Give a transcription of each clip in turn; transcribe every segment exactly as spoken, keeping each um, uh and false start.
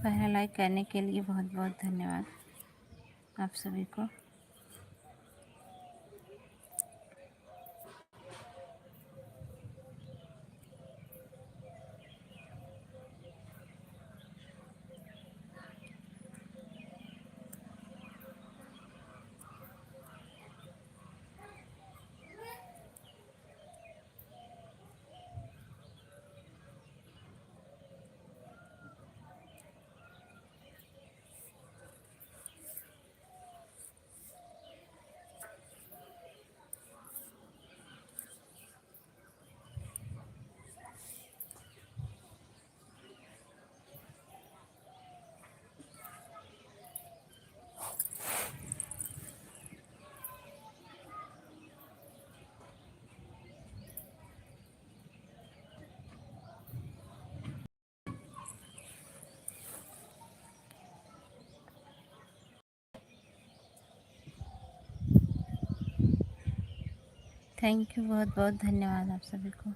पहला लाइक करने के लिए बहुत बहुत धन्यवाद आप सभी को। थैंक यू, बहुत बहुत धन्यवाद आप सभी को।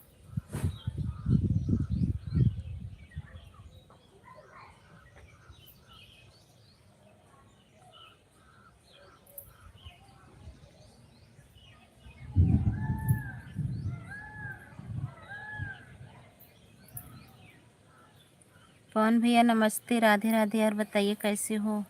पवन भैया नमस्ते, राधे राधे। और बताइए कैसे हो?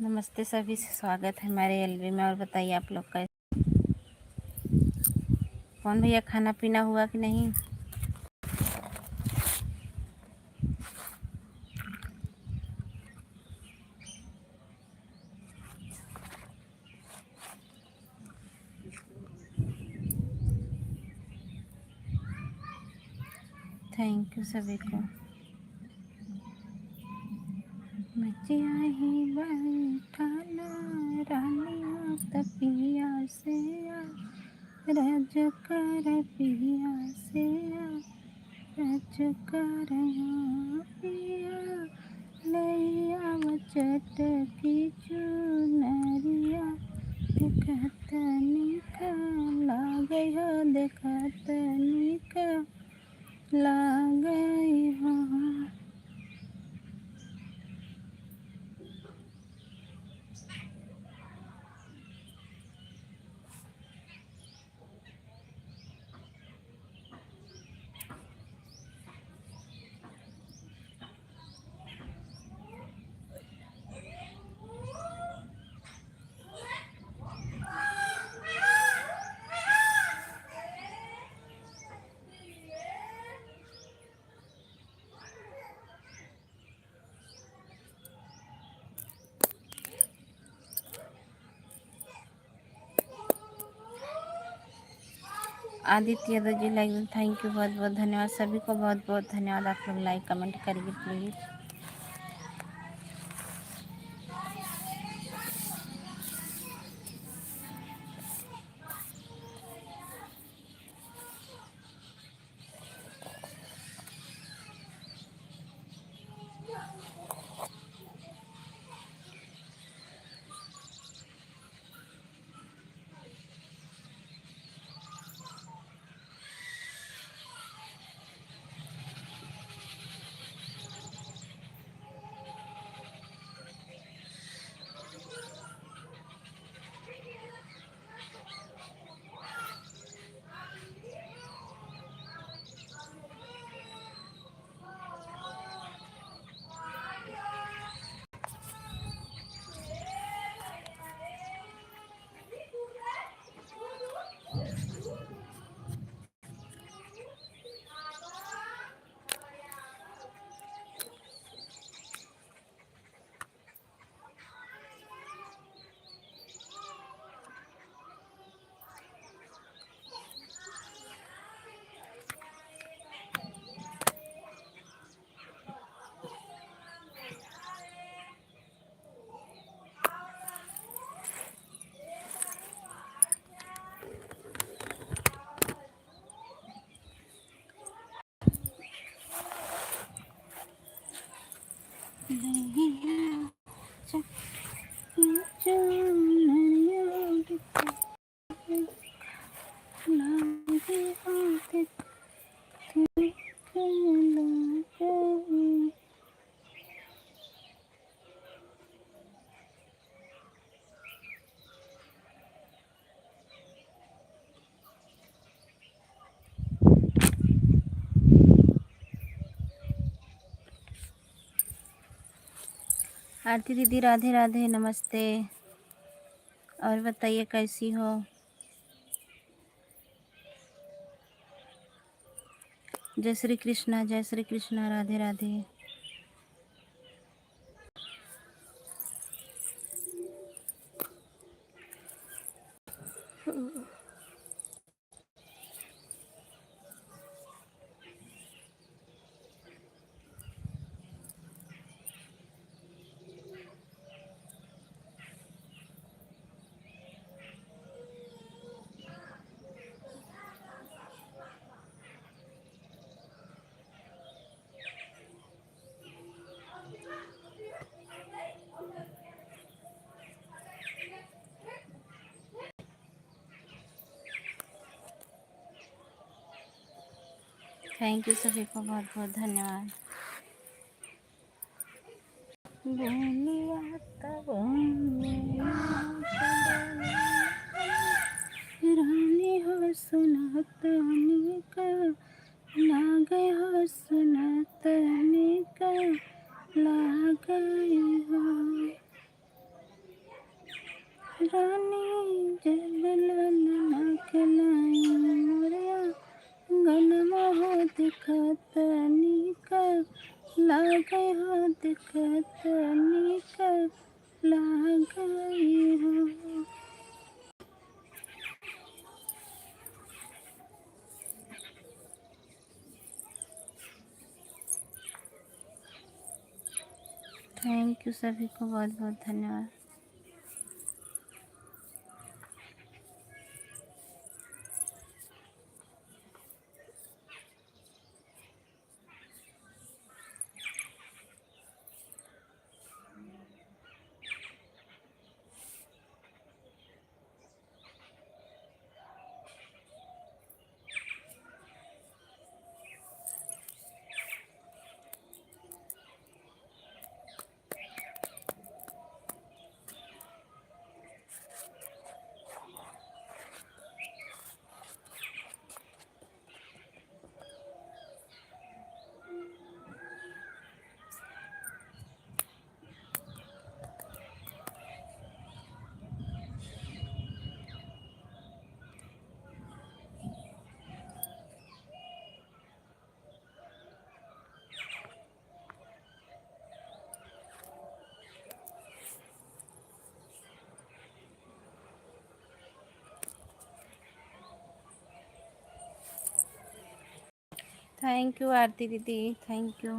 नमस्ते सभी, से स्वागत है हमारे एलबी में। और बताइए आप लोग कैसे? पवन भैया खाना पीना हुआ कि नहीं? थैंक यू सभी को। मचिया ही बैठा ना रानिया तपिया से आ, राज कर पिया से आ, राज कर पिया, ले आव चटकी चुनरिया, देखत निक लागे हो, देखत निक लागे हो। आदित्य यादव जी, लाइक, थैंक यू, बहुत बहुत धन्यवाद सभी को, बहुत बहुत धन्यवाद। आप लोग लाइक कमेंट करिए प्लीज। आरती दीदी, राधे राधे, नमस्ते। और बताइए, कैसी हो? जय श्री कृष्णा, जय श्री कृष्णा, राधे राधे। Thank you सभी को, बहुत बहुत धन्यवाद। बोलिया त बोलिया, रानी हो सुना तनिका, लागे हो सुना तनिका, लागे हो। रानी जब ललना के लाई मोरया, गनमा हो दिखत निका, लागे हो दिखत निका, लागे हो। Thank you सभी को, बहुत बहुत धन्यवाद। Thank you आरती दीदी, thank you।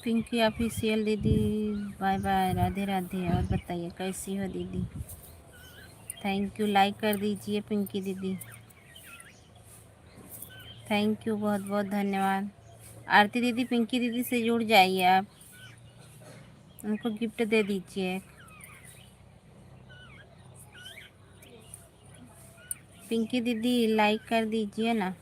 पिंकी ऑफिशियल दीदी, बाय बाय, राधे राधे। और बताइए, कैसी हो दीदी? थैंक यू, लाइक कर दीजिए पिंकी दीदी। थैंक यू, बहुत बहुत धन्यवाद। आरती दीदी, पिंकी दीदी से जुड़ जाइए आप, उनको गिफ्ट दे दीजिए। पिंकी दीदी, लाइक कर दीजिए ना।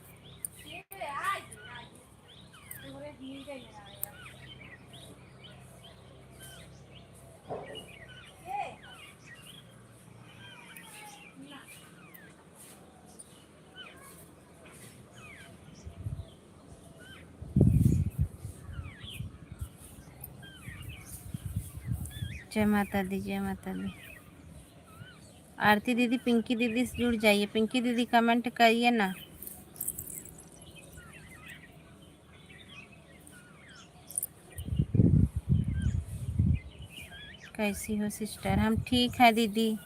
जय माता दी, जय माता दी। आरती दीदी, पिंकी दीदी से जुड़ जाइए। पिंकी दीदी, कमेंट करिए ना। कैसी हो सिस्टर? हम ठीक हैं दीदी,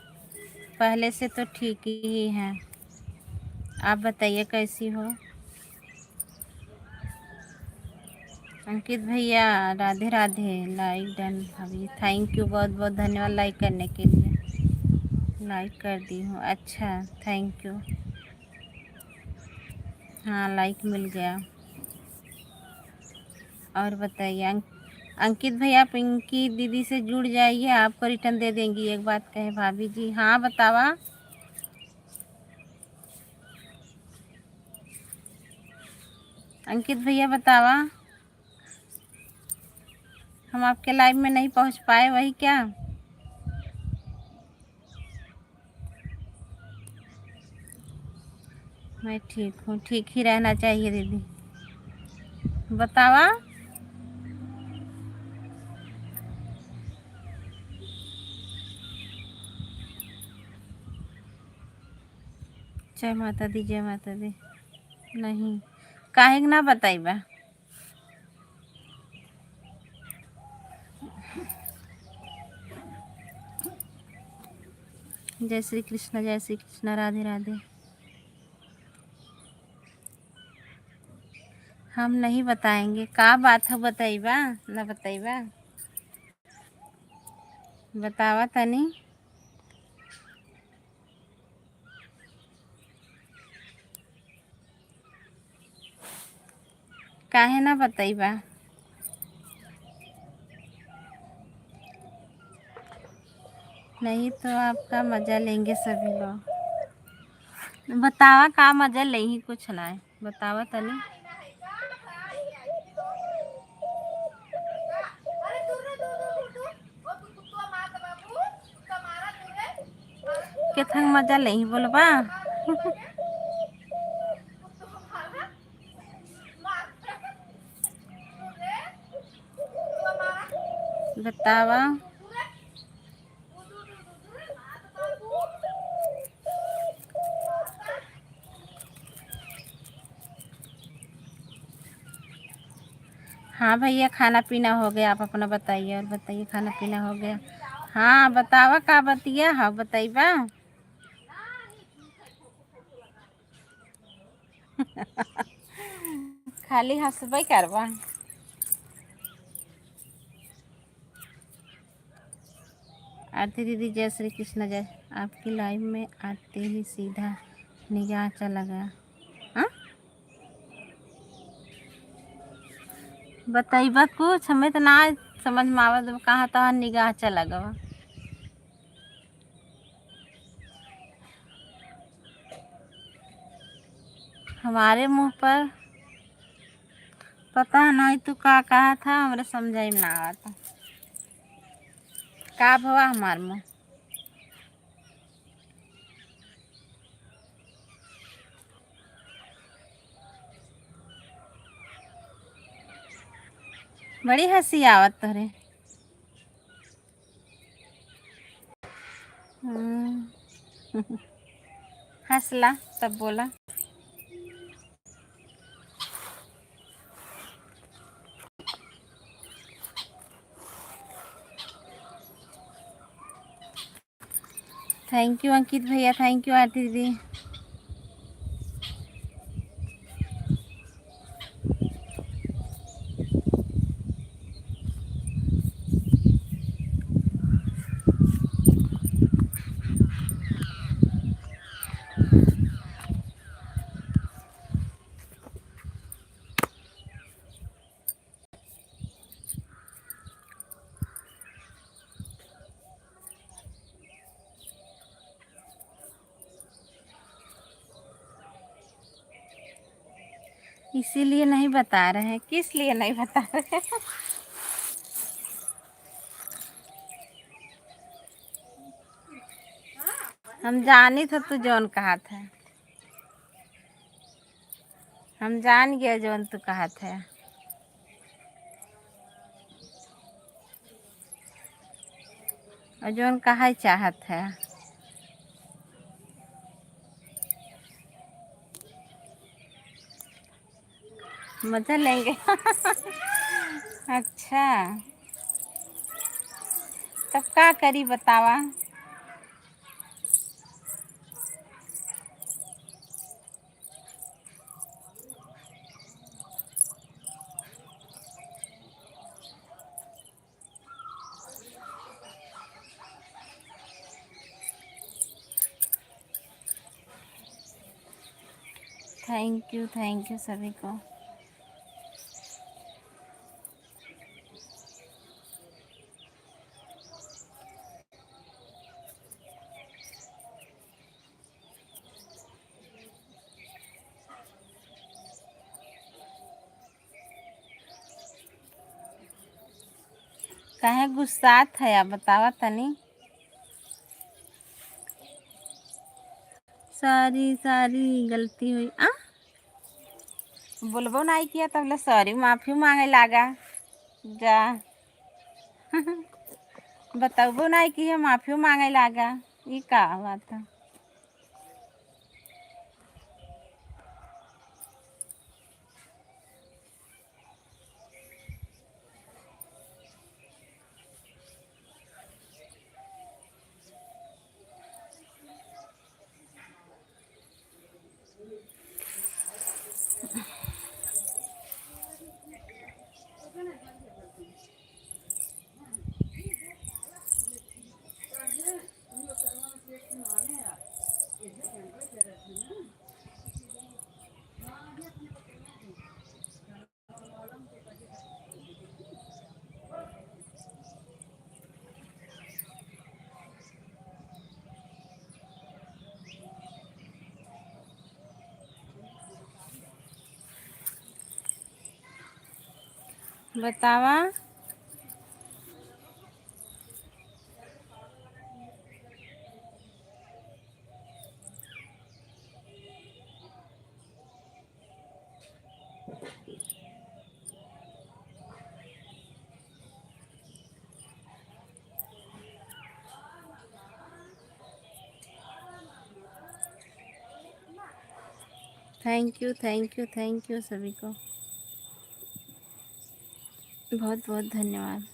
पहले से तो ठीक ही हैं। आप बताइए, कैसी हो? अंकित भैया, राधे राधे। लाइक डन अभी। थैंक यू, बहुत बहुत धन्यवाद लाइक करने के लिए। लाइक कर दी हूँ। अच्छा, थैंक यू। हाँ, लाइक मिल गया। और बताइए, अंक-, अंकित भैया, पिंकी दीदी से जुड़ जाइए, आपको रिटर्न दे देंगी। एक बात कहे भाभी जी। हाँ, बतावा। अंकित भैया, बतावा, हम आपके लाइव में नहीं पहुँच पाए, वही क्या? मैं ठीक हूँ, ठीक ही रहना चाहिए दीदी। बतावा। जय माता दी, जय माता दी। नहीं, काहे के ना बताइबा? जय श्री कृष्ण, जय श्री कृष्ण, राधे राधे। हम नहीं बताएंगे। का बात हो, बताइबा ना बताइबा? बतावा तनी। काहे ना बताइबा? नहीं तो आपका मजा लेंगे सभी लोग। बतावा का मजा लेही, कुछ ना है, बतावा तनी। केथंग मजा लेही बोलबा। बतावा। हाँ भैया, खाना पीना हो गया, आप अपना बताइए और बताइए, खाना पीना हो गया? हाँ, बतावा का बतिया है, बताइबा? खाली हंसबे करबा। आरती दीदी, जय श्री कृष्ण। जय। आपकी लाइव में आते ही सीधा निगाह चला गया। हाँ? बताइबा कुछ, हमें तो ना समझ में आवत, कहाँ तहाँ निगाह चला गवा। हमारे मुँह पर पता नहीं तू का कहा था, हमरा समझाई में ना आवत। का भवा हमार मुँह? बड़ी हंसी आवत तोहरे। हम्म। हंसला तब बोला। Thank you अंकित भैया, thank you आरती दीदी। इसीलिए नहीं बता रहे हैं। किस लिए नहीं बता रहे हैं? हम जानी था तू जौन कहा था। हम जान गए जौन तू कहत है। और जौन कहे चाहत है। मजा लेंगे। अच्छा, तब का करी बतावा? Thank you, thank you सभी को। काहे गुस्सात है आप बतावा तनी। Sorry, sorry, गलती हुई। आ? बोलबो नाई किया तब ले sorry, माफी मांगे लागा। जा। बतौबो नाई किया, माफी मांगे लागा। ई का बात है? बतावा। Thank you, thank you, thank you सभी को। बहुत बहुत धन्यवाद।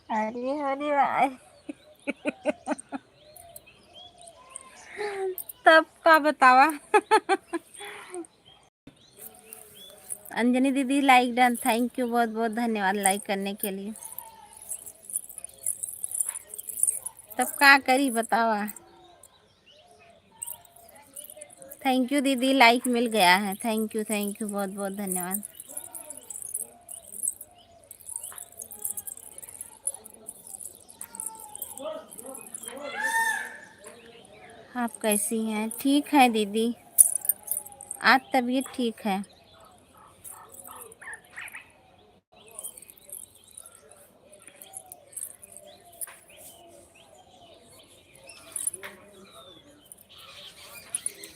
अरे, अरे भाई। तब का बतावा? अंजनी दीदी like done, thank you, बहुत बहुत धन्यवाद like करने के लिए। तब का करी बतावा? Thank you दीदी, like मिल गया है। Thank you, thank you, बहुत बहुत धन्यवाद। आप कैसी हैं? ठीक है दीदी, आज तबीयत ठीक है।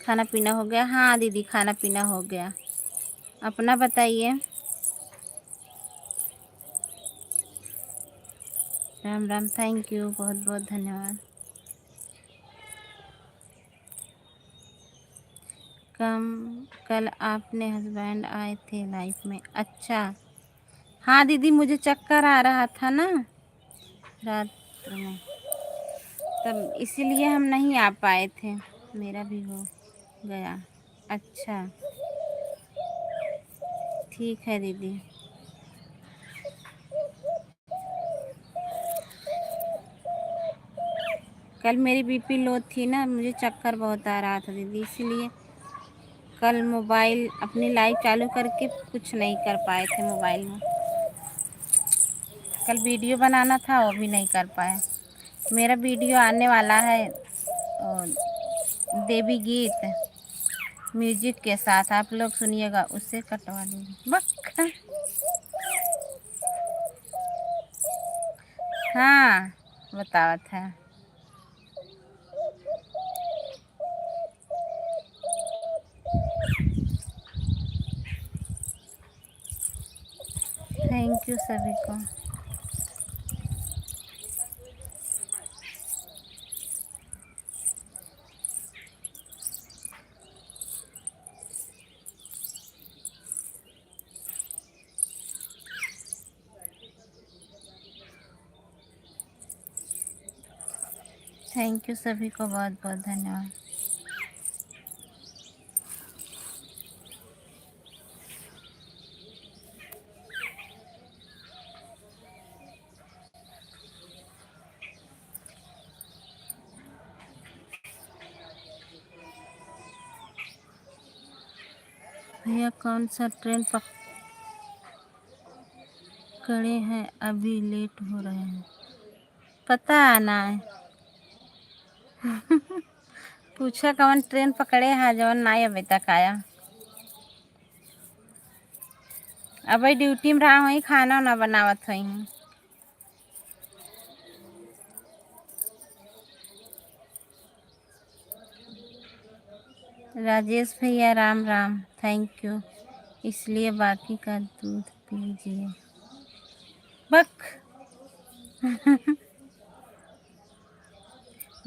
खाना पीना हो गया? हाँ दीदी, खाना पीना हो गया। अपना बताइए। राम राम, thank you, बहुत बहुत धन्यवाद। कम, कल आपने हस्बैंड आए थे लाइफ में। अच्छा, हाँ दीदी, मुझे चक्कर आ रहा था ना रात में, तब इसीलिए हम नहीं आ पाए थे। मेरा भी हो गया। अच्छा, ठीक है दीदी। कल मेरी बीपी लो थी ना, मुझे चक्कर बहुत आ रहा था दीदी, इसीलिए कल मोबाइल, अपनी लाइव चालू करके कुछ नहीं कर पाए थे मोबाइल में। कल वीडियो बनाना था, वो भी नहीं कर पाए। मेरा वीडियो आने वाला है, अ, देवी गीत म्यूजिक के साथ, आप लोग सुनिएगा, उसे कटवा दीजिए। बक। हाँ, बतावत है। थैंक यू सभी को। थैंक यू सभी को, बहुत बहुत धन्यवाद। भैया, कौन सा ट्रेन पकड़े हैं, अभी लेट हो रहे हैं? पता ना है। पूछा कौन ट्रेन पकड़े है, जवन ना अबे तक आया। अबे ड्यूटी में रहा हुई, खाना ना बनावत हुई। राजेश भैया, राम राम, थैंक यू। इसलिए बाकी का दूध पीजिए। बक।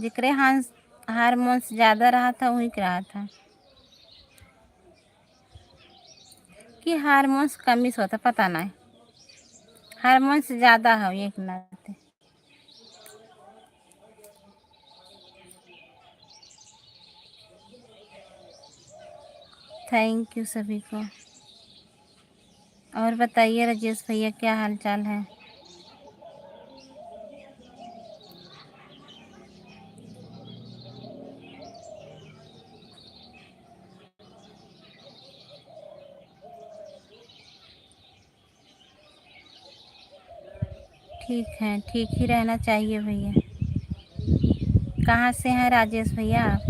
जेकरे हार्मोन्स ज्यादा रहा था, वही के रहा था। कि हार्मोन्स कमी से होता, पता नहीं, हार्मोन्स ज्यादा हो एक नाते। थैंक यू सभी को। और बताइए राजेश भैया, क्या हाल चाल है? ठीक है, ठीक ही रहना चाहिए भैया। कहाँ से हैं राजेश भैया आप?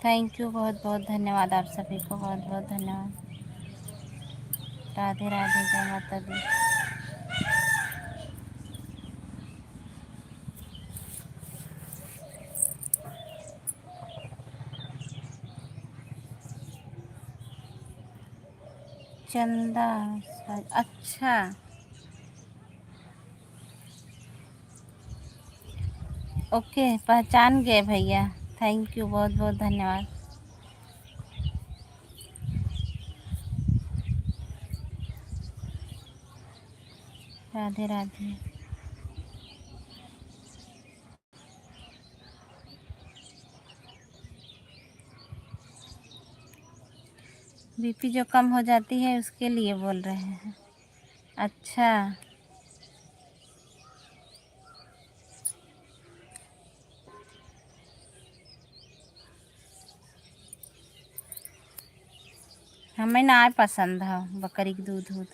थैंक यू, बहुत बहुत धन्यवाद आप सभी को, बहुत बहुत धन्यवाद। राधे राधे, जय माता दी। चंदा, अच्छा। ओके, पहचान गए भैया। थैंक यू, बहुत बहुत धन्यवाद। राधे राधे। बीपी जो कम हो जाती है, उसके लिए बोल रहे हैं। अच्छा। हमें ना पसंद है बकरी के दूध उध।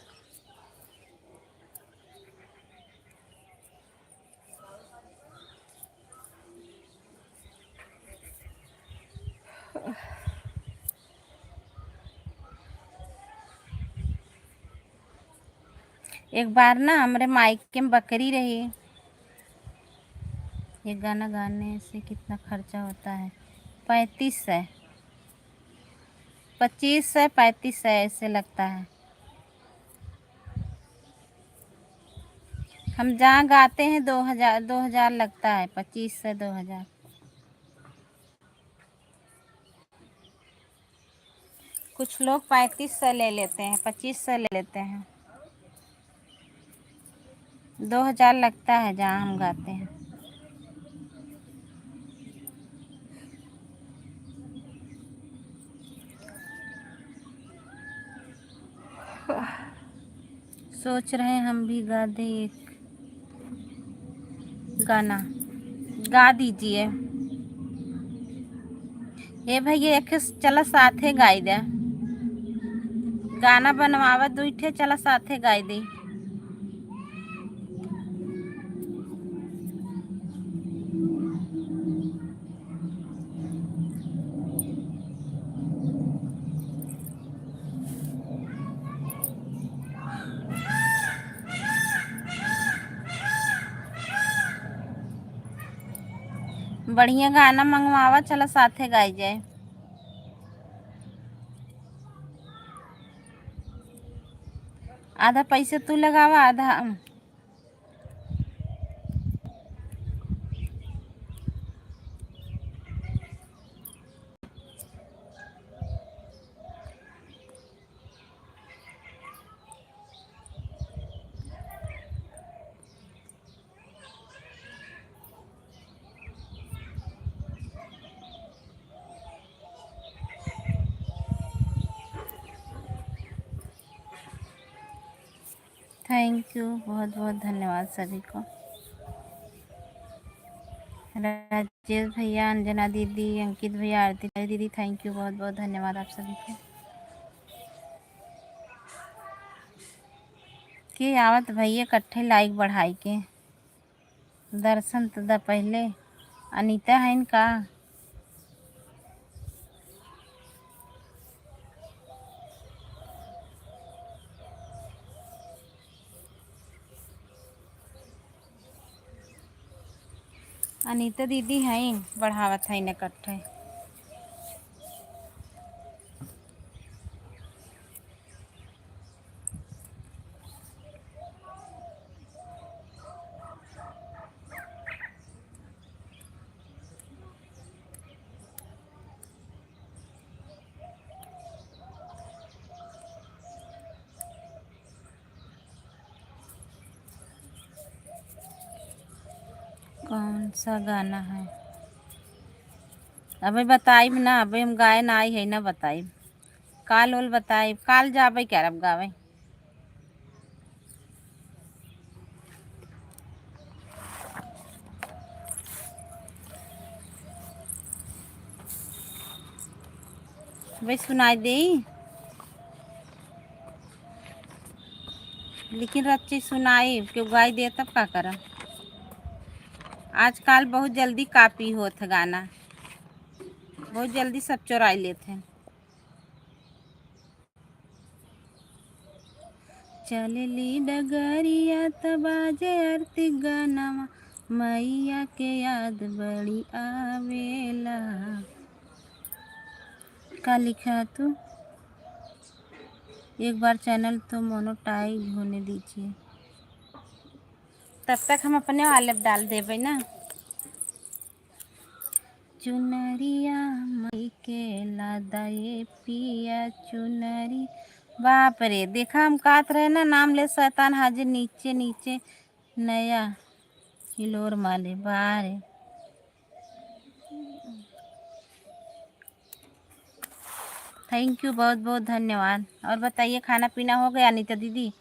एक बार ना हमरे मायके में बकरी रही। ये गाना गाने से कितना खर्चा होता है? पैंतीस सौ। पच्चीस सौ, पैंतीस सौ ऐसे लगता है। हम जहाँ गाते हैं, दो हज़ार, दो हज़ार लगता है, पच्चीस सौ, दो हज़ार। कुछ लोग पैंतीस सौ ले लेते हैं, पच्चीस सौ ले लेते हैं। दो हज़ार लगता है जहाँ हम गाते हैं। सोच रहे हैं हम भी गा दे एक गाना, गा दीजिए। ए भैया, एक ठे चला साथे गाई दे, गाना बनवावा दुई ठे, चला साथे गाई दे। बढ़िया गाना मंगवावा, चला साथे गाई जाए। आधा पैसे तू लगावा, आधा हम। Thank you, बहुत बहुत धन्यवाद सभी को। राजेश भैया, अंजना दीदी, अंकित भैया, आरती दीदी, thank you, बहुत बहुत धन्यवाद आप सभी को। के आवत भैया, कट्ठे like बढ़ाई के। दर्शन त द पहिले। अनीता हइन का? अनीता दीदी हइन, बढ़ावत हइन इकट्ठे। कौन सा गाना है? अबे बताइब ना, अबे हम गाए ना आई है ना बताइब। काल ओल बताइब, काल जाबे क्या अब गावे। भाई सुनाई देई, लेकिन रच्ची सुनाई, केहू गाई दे तब का करब? आजकल बहुत जल्दी copy होत है गाना, बहुत जल्दी सब चोराई लेत हैं। चलली डगरिया त बाजे आरती गनवा, मैया के याद बड़ी आवेला। का लिखा है तू? एक बार channel तो monetize होने दीजिए, तब तक हम अपने वाले डाल देबे ना। चुनरिया मई के लादा ये पिया चुनरी। बाप रे, देखा हम कहत रहे ना, नाम ले शैतान हाजिर, नीचे नीचे नया हिलोर माले बारे। Thank you, बहुत बहुत धन्यवाद। और बताइए, खाना पीना हो गया अनीता दीदी?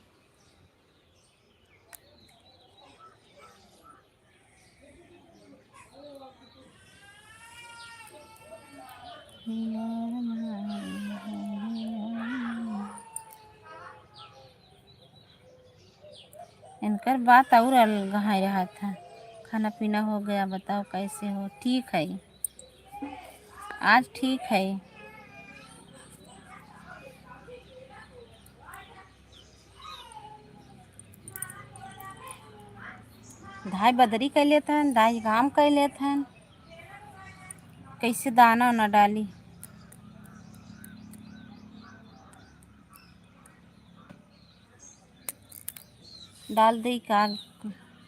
इनकर बात और अलग है रहा था। खाना पीना हो गया, बताओ कैसे हो? ठीक है, आज ठीक है। हाय बदरी कइ लेत हन, दाई काम कइ लेत हन, कैसे दाना न डाली। डाल दे का।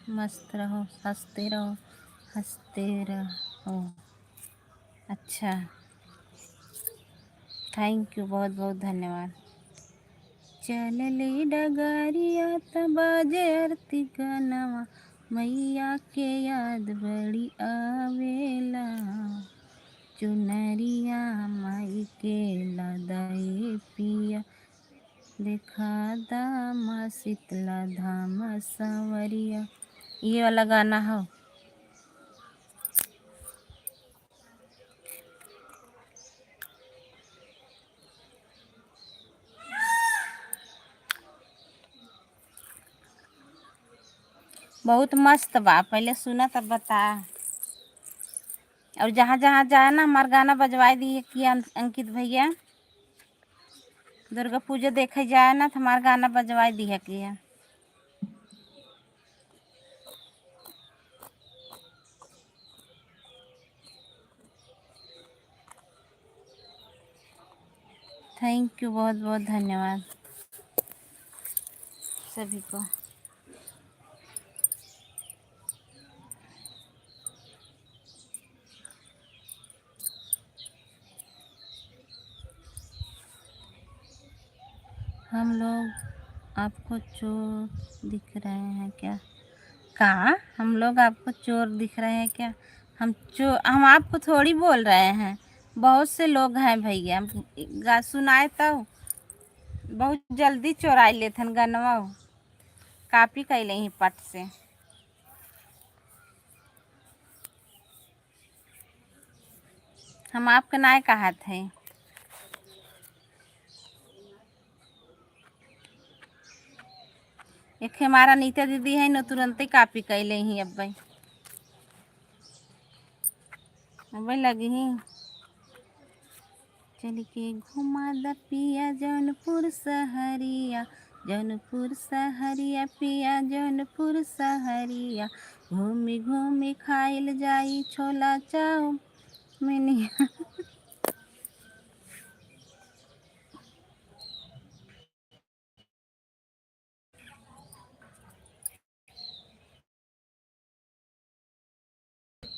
मस्त रहो, हंसते रहो, हंसते रहो। अच्छा, thank you, बहुत बहुत धन्यवाद। चलले डगरिया त बाजे आरती गनवा, मैया के याद बड़ी आवेला। चुनरिया माई के लादाए पिया, देखा दा माँ शीतला धाम सांवरिया। ये वाला गाना हो। बहुत मस्त बा, पहले सुना तब बता। और जहाँ जहाँ जाए ना, हमार गाना बजवाए दिए कि अं-, अंकित भैया, दुर्गा पूजा देखे जाए ना, तो हमार गाना बजवाए दिए कि। Thank you, बहुत बहुत धन्यवाद सभी को। हम लोग आपको चोर दिख रहे हैं क्या? का हम लोग आपको चोर दिख रहे हैं क्या? हम चो-, हम आपको थोड़ी बोल रहे हैं। बहुत से लोग हैं भैया, गा-, सुनाए तो बहुत जल्दी चोराई लेथन गनवा, copy कैले ही पट से। हम आपके नाय कहत है। एक हमारा नीता दीदी है न, तुरंते copy कैले ही। अब भाई, अब भाई लगी ही। चल के घुमा द पिया जौनपुर सहरिया, जौनपुर सहरिया पिया, जौनपुर सहरिया। घूमी घूमी खाइल जाई छोला चाउमीनिया।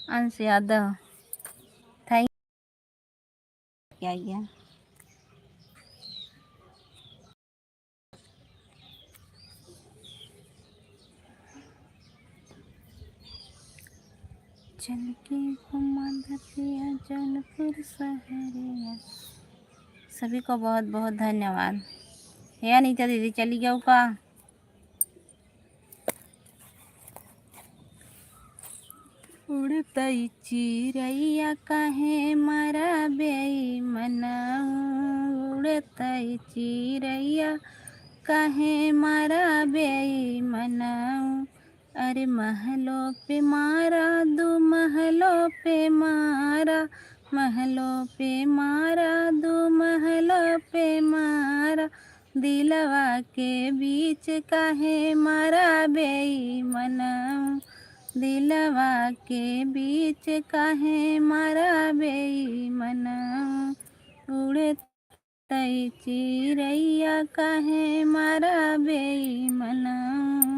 अंश यादव, thank क्या गया? चल के घुमा द पिया जौनपुर सहरिया। सभी को बहुत बहुत धन्यवाद। हे अनीता दीदी, चली गयो का? उड़तई चिरैया काहे मारा बेईमनऊ, उड़तई चिरैया काहे मारा बेईमनऊ। अरे महलो पे मारा, दू महलो पे मारा, महलो पे मारा, दू महलो पे मारा, दिलवा के बीच काहे मारा बेईमनऊ, दिलवा के बीच काहे मारा बेईमनऊ। उड़तई चिरैया काहे मारा बेईमनऊ।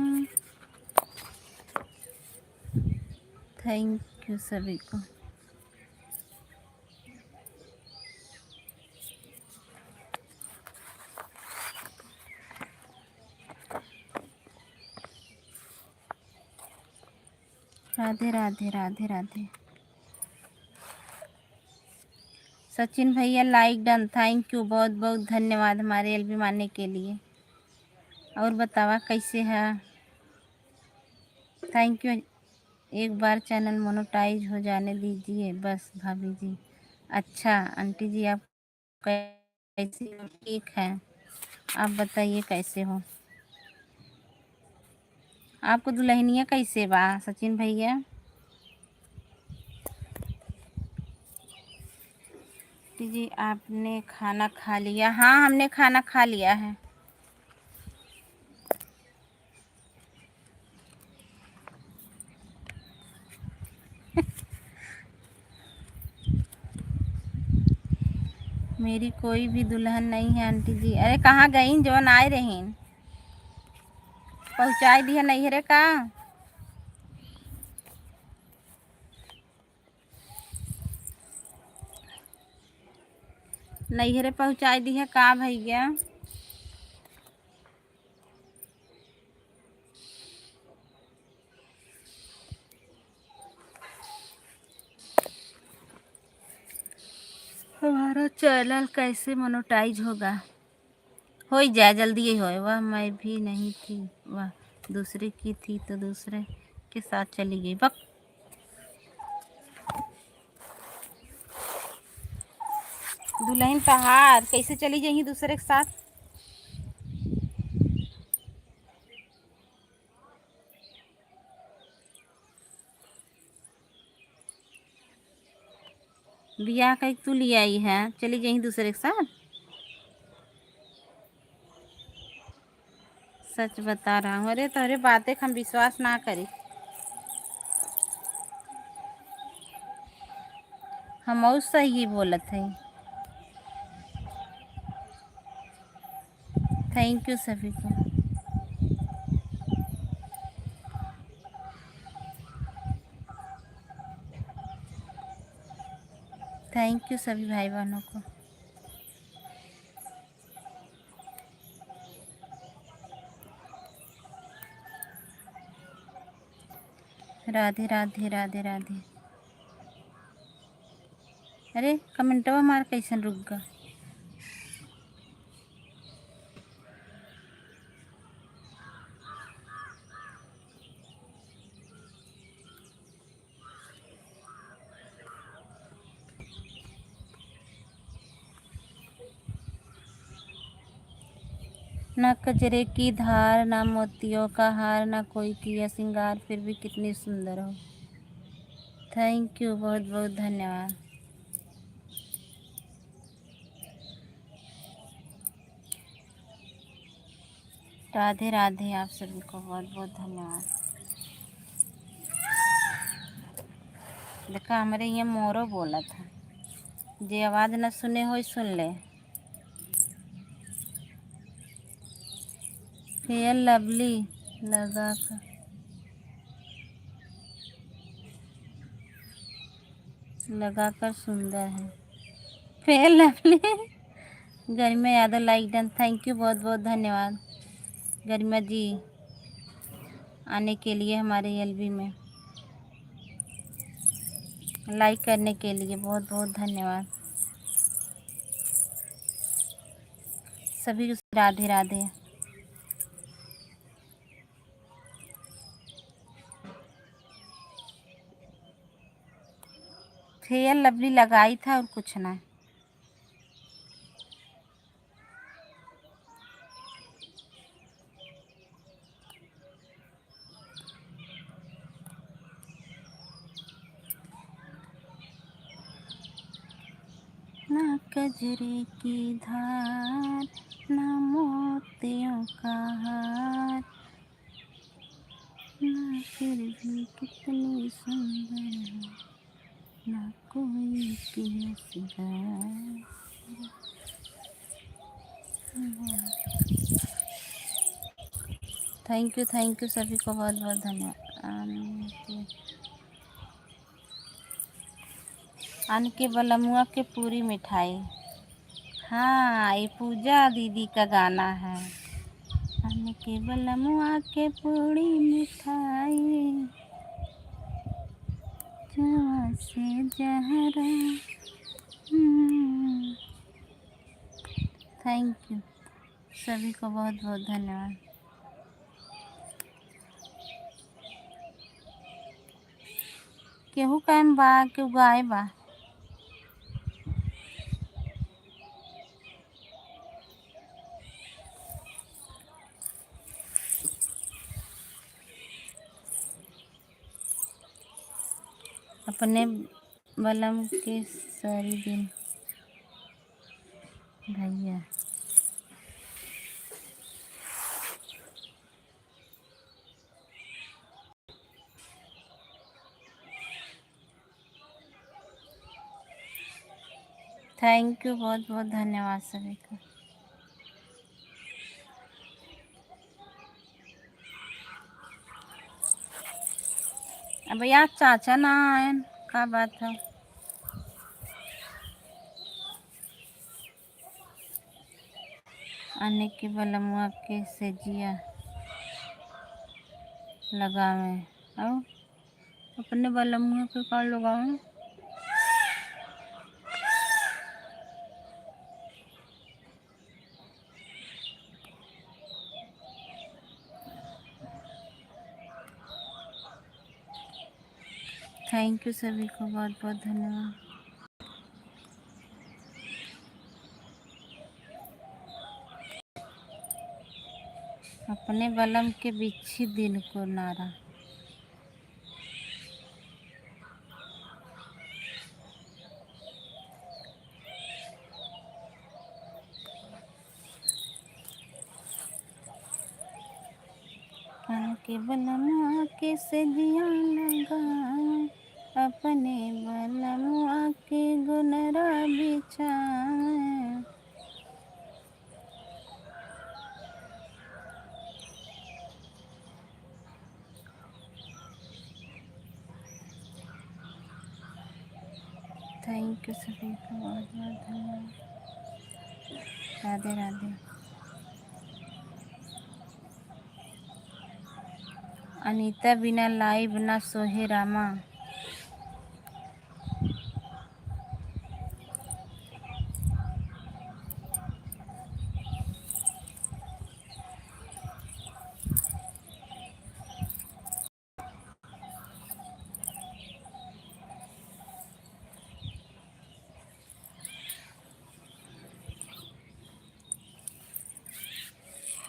Thank you सभी को। राधे राधे, राधे राधे। सचिन भैया like done, thank you, बहुत बहुत धन्यवाद हमारे एलबी माने के लिए। और बतावा कैसे है? Thank you। एक बार channel monetize हो जाने दीजिए बस भाभी जी। अच्छा आंटी जी, आप कैसे हो? ठीक है, आप बताइए कैसे हो? आपको दुल्हनिया कैसे बा सचिन भैया? जी, आपने खाना खा लिया? हाँ, हमने खाना खा लिया है। मेरी कोई भी दुल्हन नहीं है आंटी जी। अरे, कहाँ गईं जवन आए रहीन? पहुँचाए दिया नैहरे का? नैहरे पहुँचाए दिया का भैया? हमारा चैनल कैसे मोनेटाइज होगा? हो ही जाए, जल्दी ही होए। वह मैं भी नहीं थी, वह दूसरे की थी तो दूसरे के साथ चली गई। बक। दुल्हन तहार कैसे चली जाई दूसरे के साथ? बियाह कइके तू लियाई है, चली जाई दूसरे के साथ। सच बता रहा हूँ। अरे, तोहरे बातें हम विश्वास ना करी। हम और सही बोलत है। थैंक यू सभी को। थैंक यू सभी भाई बहनों को। राधे, राधे, राधे, राधे। अरे, कमेंटवा मार कैसन रुक गा? ना कजरे की धार, ना मोतियों का हार, ना कोई किया श्रृंगार, फिर भी कितनी सुंदर हो। थैंक यू, बहुत बहुत धन्यवाद। राधे राधे, आप सभी को बहुत बहुत धन्यवाद। देखा, हमरे ये मोरो बोलत है, जे आवाज न सुने होई, सुन ले। फेयर लवली लगा कर, लगाकर सुंदर है। Fair lovely. Garima Yadav, like done, thank you, बहुत बहुत धन्यवाद गरिमा जी, आने के लिए हमारे एलबी में, लाइक करने के लिए बहुत बहुत धन्यवाद। सभी को राधे राधे। फेयर लवली लगाई था और कुछ ना। ना कजरे की धार, ना मोतियों का हार, ना फिर भी कितनी सुंदर है, ना कोई किया श्रृंगार। थैंक यू, थैंक यू सभी को बहुत बहुत धन्यवाद। आन के, आन के बलमुआ के पूरी मिठाई। हाँ, ये पूजा दीदी का गाना है। आन के बलमुआ के पूरी मिठाई, जवा से जहरा। हम्म। Thank you. सभी को बहुत बहुत धन्यवाद। केहू कायम बा, केहू गाय बा। अपने बलम के सारी दिन भैया। Thank you, बहुत बहुत धन्यवाद सभी को। अब यार चाचा ना आयन, का बात है? आने के बलमुआ के सेजिया लगावे। और अपने बलमुआ के का लगावे? Thank you सभी को, बहुत बहुत धन्यवाद। अपने बलम के बिच्छी दिन को नारा। आने के बलमुआ के सेजिया लगावे, अपने बलमुआ के गुनरा बिछावे। Thank you सभी को, बहुत बहुत धन्यवाद। राधे राधे। अनीता बिना live ना सोहे रामा।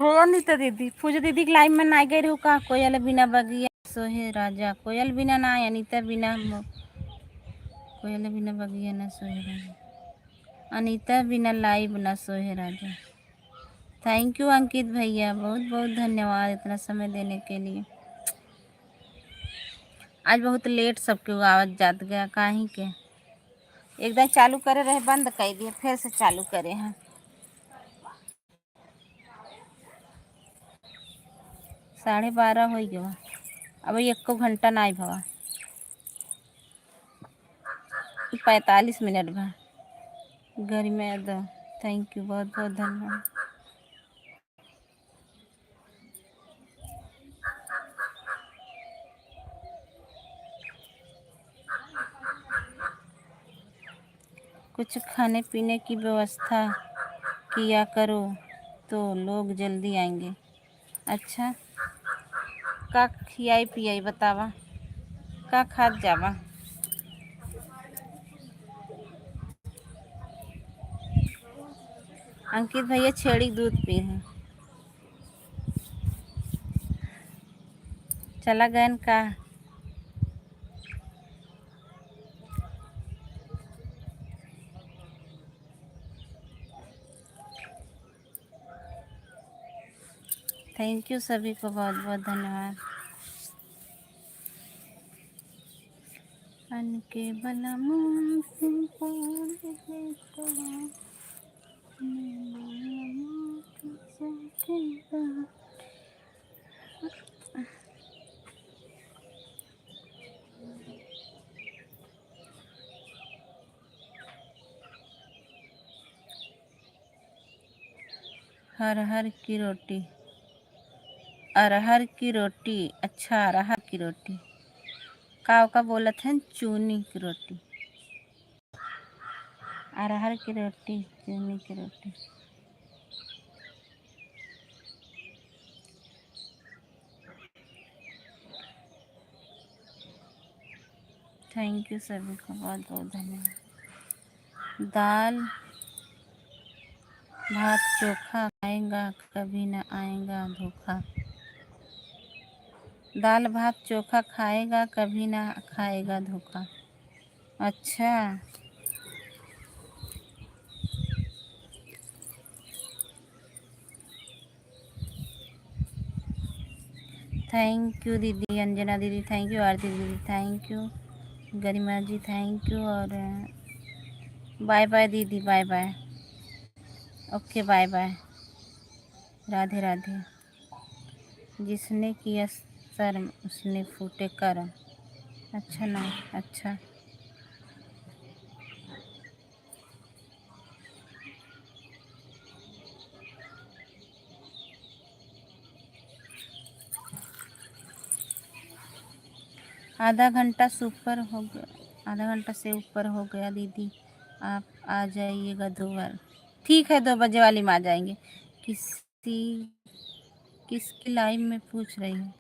हो अनीता दीदी, पूजा दीदी के live में ना गई रहू का? कोयल बिना बगिया सोहे राजा, कोयल बिना ना, अनीता बिना मो-, कोयल बिना बगिया ना सोहे राजा, अनीता बिना live ना सोहे राजा। Thank you अंकित भैया, बहुत बहुत धन्यवाद इतना समय देने के लिए। आज बहुत late सबके आवत जात गया, काहे के एकदम चालू करे रहे, बंद कर दिए, फिर से चालू करे हैं। साढ़े बारह हो गया, अब एको घंटा ना भवा, पैंतालीस मिनट भा। घर में दो। Thank you, बहुत बहुत धन्यवाद। कुछ खाने पीने की व्यवस्था किया करो तो लोग जल्दी आएंगे। अच्छा, का खियाई पियाई बतावा, का खात जावा? अंकित भैया छेड़ी दूध पी हैं। चला गयन का? Thank you सभी को, बहुत बहुत धन्यवाद। अनके बलमुआ से बोल दे तो, मैं बलमुआ के जाके बात। अरहर की रोटी, अरहर की रोटी, अच्छा, अरहर की रोटी। का ओका बोलत हैं? चूनी की रोटी। अरहर की रोटी, चूनी की रोटी। Thank you सभी को, बहुत बहुत धन्यवाद। दाल भात चोखा खाएगा, कभी ना आएगा धोखा। दाल भात चोखा खाएगा, कभी ना खाएगा धोखा। अच्छा। Thank you दीदी, अंजना दीदी, thank you, आरती दीदी, thank you, Garima ji, thank you, और बाय बाय दीदी, bye bye. Okay, bye bye. Radhe Radhe. जिसने किया शर्म, उसने फूटे कर्म। अच्छा ना, अच्छा। आधा घंटा से ऊपर हो गया, आधा घंटा से ऊपर हो गया दीदी, आप आ जाइएगा दो बार। ठीक है, दो बजे वाली में आ जाएंगे। किसी, किसकी लाइव में पूछ रही हूँ?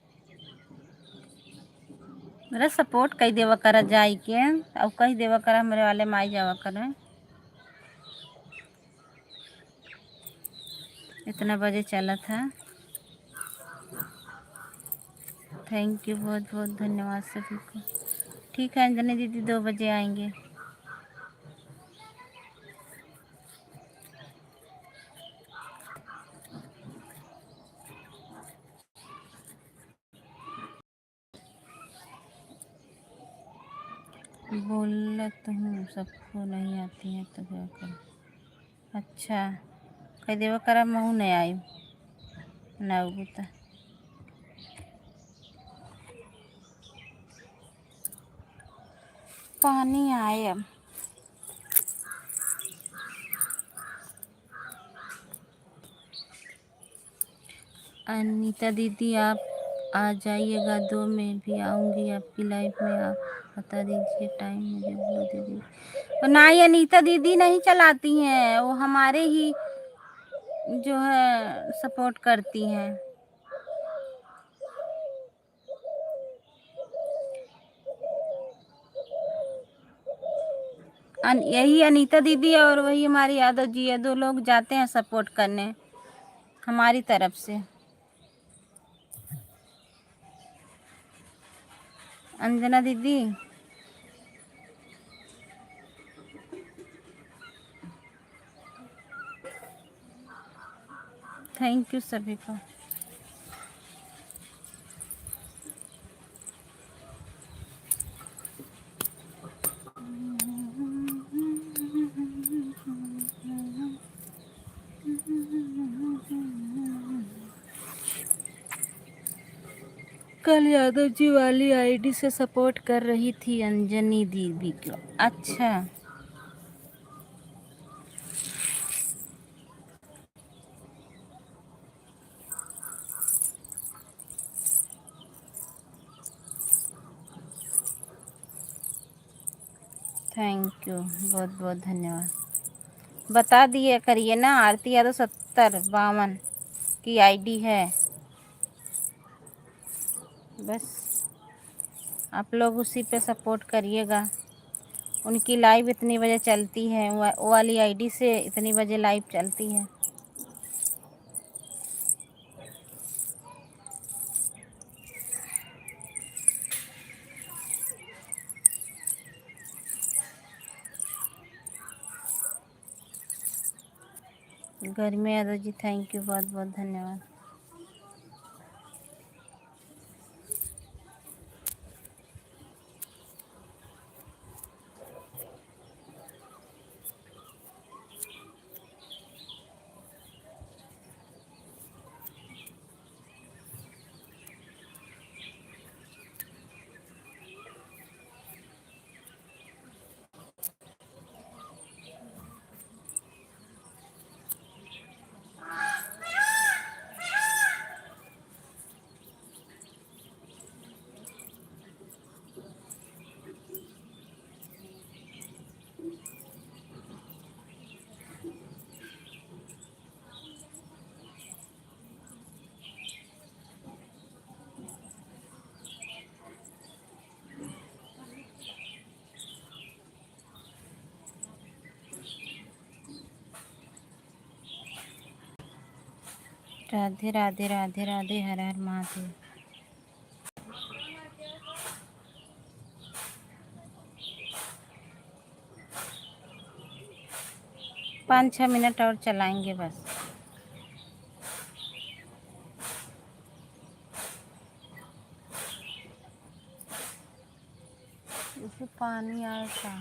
मेरा सपोर्ट कई देवा करा जाई के, और कई देवा करा हमरे वाले में आई जावा करा। इतना बजे चला था। थैंक यू, बहुत बहुत धन्यवाद सभी को। ठीक है अंजनी दीदी, दो बजे आएंगे। बोलत हूँ, सबको नहीं आती है तो क्या करूँ? अच्छा, कह देवा करा, महू नहीं आई ना, तो पानी आए अब। अनिता दीदी, आप आ जाइएगा, दो मैं भी आऊँगी आपकी लाइफ में। आप बता दीजिए टाइम मुझे, बोलो दीदी। और ना, ये अनिता दीदी नहीं चलाती हैं, वो हमारे ही जो है सपोर्ट करती हैं। अन-, यही अनीता दीदी और वही हमारी यादव जी, ये दो लोग जाते हैं सपोर्ट करने हमारी तरफ से। अंजना दीदी, थैंक यू सभी को। कल यादव जी वाली आईडी से सपोर्ट कर रही थी अंजनी दीदी को। अच्छा। थैंक यू, बहुत बहुत धन्यवाद। बता दिए करिए ना, आरती यादव सत्तर बावन की आईडी है। बस आप लोग उसी पे सपोर्ट करिएगा। उनकी लाइव इतनी बजे चलती है, वा-, वो वाली आईडी से इतनी बजे लाइव चलती है। गर्मी यादव जी, थैंक यू, बहुत बहुत धन्यवाद। राधे राधे, राधे राधे, हर हर महादेव। पाँच छः मिनट और चलाएंगे बस। इसे पानी आया था।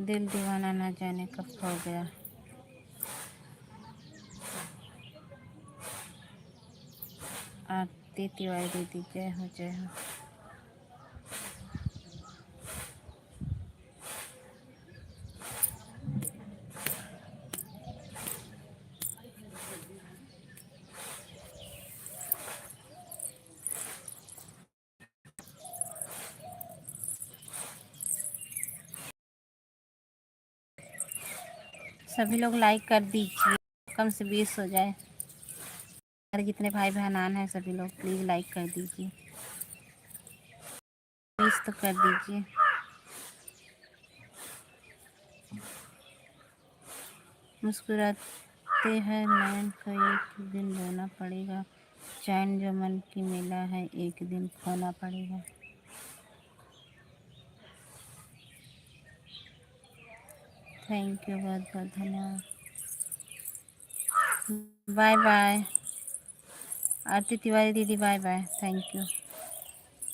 दिल दीवाना ना जाने कब खो गया। आरती तिवारी दीदी, जय हो, जय हो। सभी लोग like कर दीजिए, कम से बीस हो जाए। और जितने भाई बहन आन हैं, सभी लोग please like कर दीजिए, please तो कर दीजिए। मुस्कुराते हैं नैन को एक दिन रोना पड़ेगा, चैन जो मन की मिला है एक दिन खोना पड़ेगा। Thank you, बहुत बहुत धन्यवाद। Bye bye आरती तिवारी दीदी, bye bye, thank you,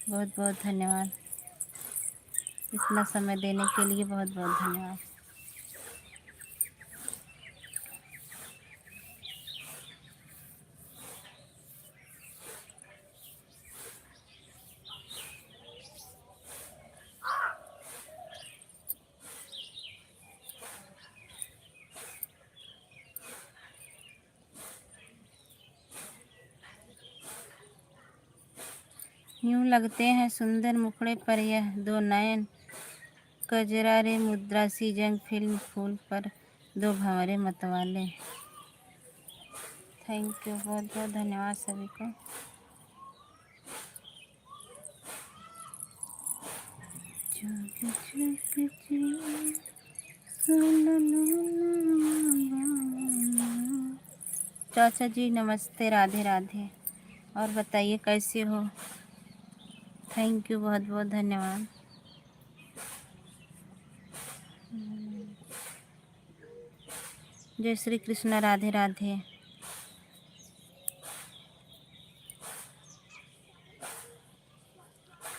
बहुत बहुत धन्यवाद, इतना समय देने के लिए बहुत बहुत धन्यवाद। यूं लगते हैं सुंदर मुखड़े पर यह दो नयन, कजरा रे मुद्रा सी जंग फिल्म फूल पर दो भंवरे मतवाले। Thank you, बहुत बहुत धन्यवाद सभी को। चाचा जी नमस्ते, राधे राधे। और बताइए कैसे हो? Thank you, बहुत बहुत धन्यवाद। जय श्री कृष्णा, राधे राधे।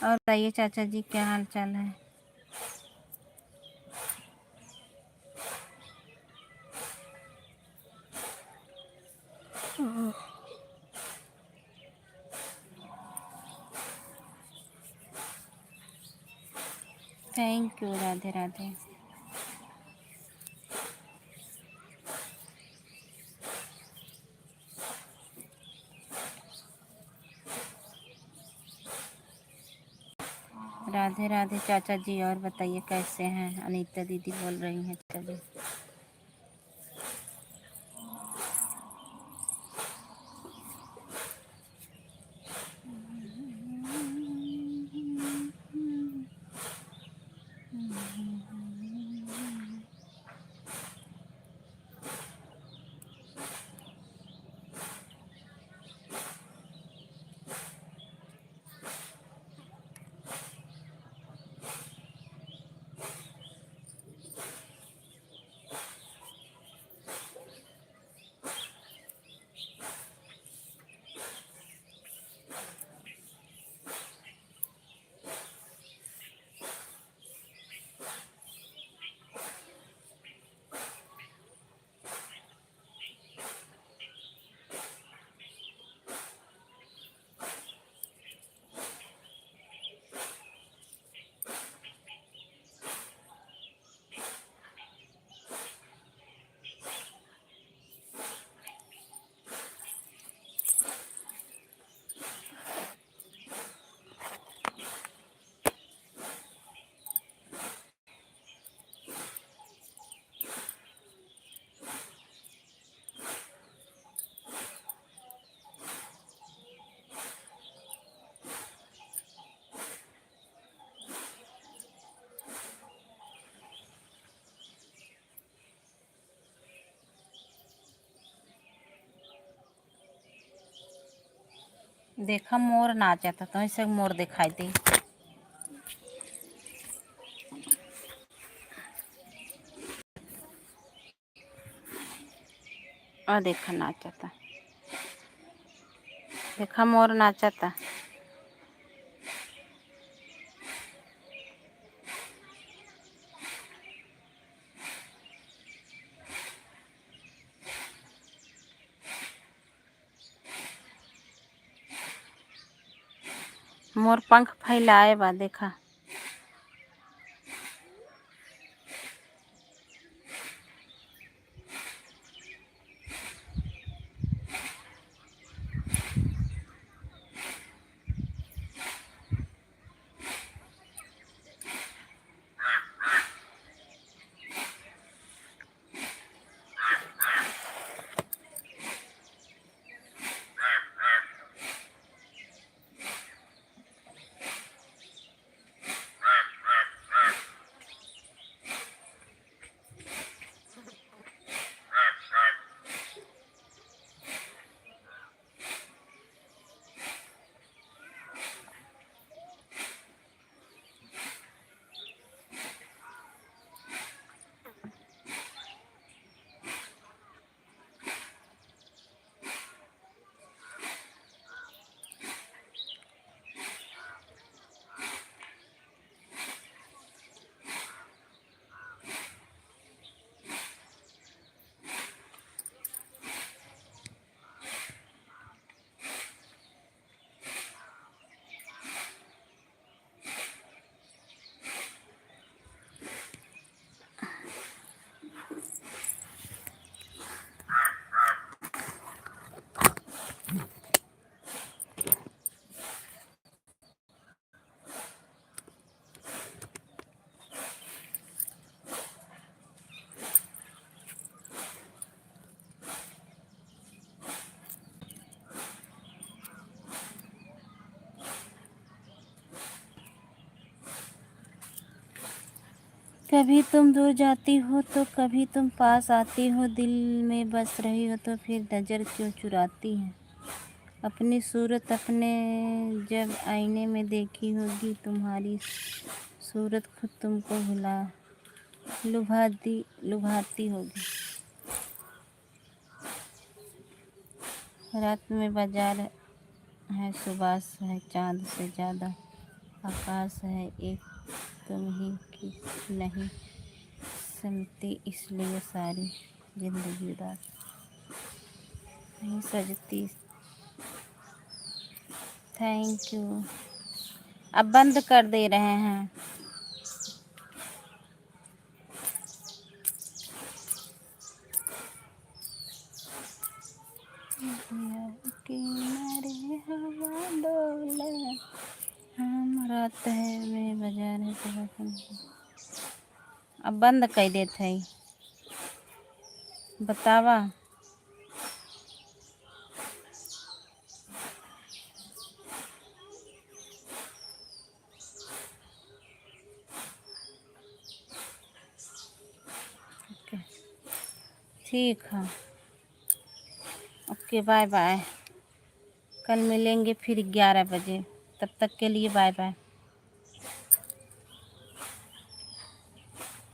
और बताइए चाचा जी, क्या हाल चाल है? Thank you, राधे राधे। राधे राधे चाचा जी, और बताइए कैसे हैं? अनीता दीदी बोल रही हैं चाचा जी। देखा मोर नाचत है, तो ऐसे मोर दिखाई दे। आ देखा नाचता, देखा मोर नाचता। मोर पंख फैलाए बा, देखा। कभी तुम दूर जाती हो तो कभी तुम पास आती हो, दिल में बस रही हो तो फिर नज़र क्यों चुराती है? अपनी सूरत अपने जब आईने में देखी होगी, तुम्हारी सूरत खुद तुमको भुला, लुभा दी, लुभाती होगी। रात में बाजार है, सुबास है चाँद से ज़्यादा, आकाश है एक तुम ही की नहीं समती, इसलिए सारी ज़िंदगी उदास नहीं सजती। Thank you। अब बंद कर दे रहे हैं। किनारे हवा डोले, हम रात है में बाजार है सुबह से। अब बंद कर देत है, बतावा। OK, ठीक है, OK, bye bye, कल मिलेंगे फिर ग्यारह बजे, तब तक के लिए bye bye।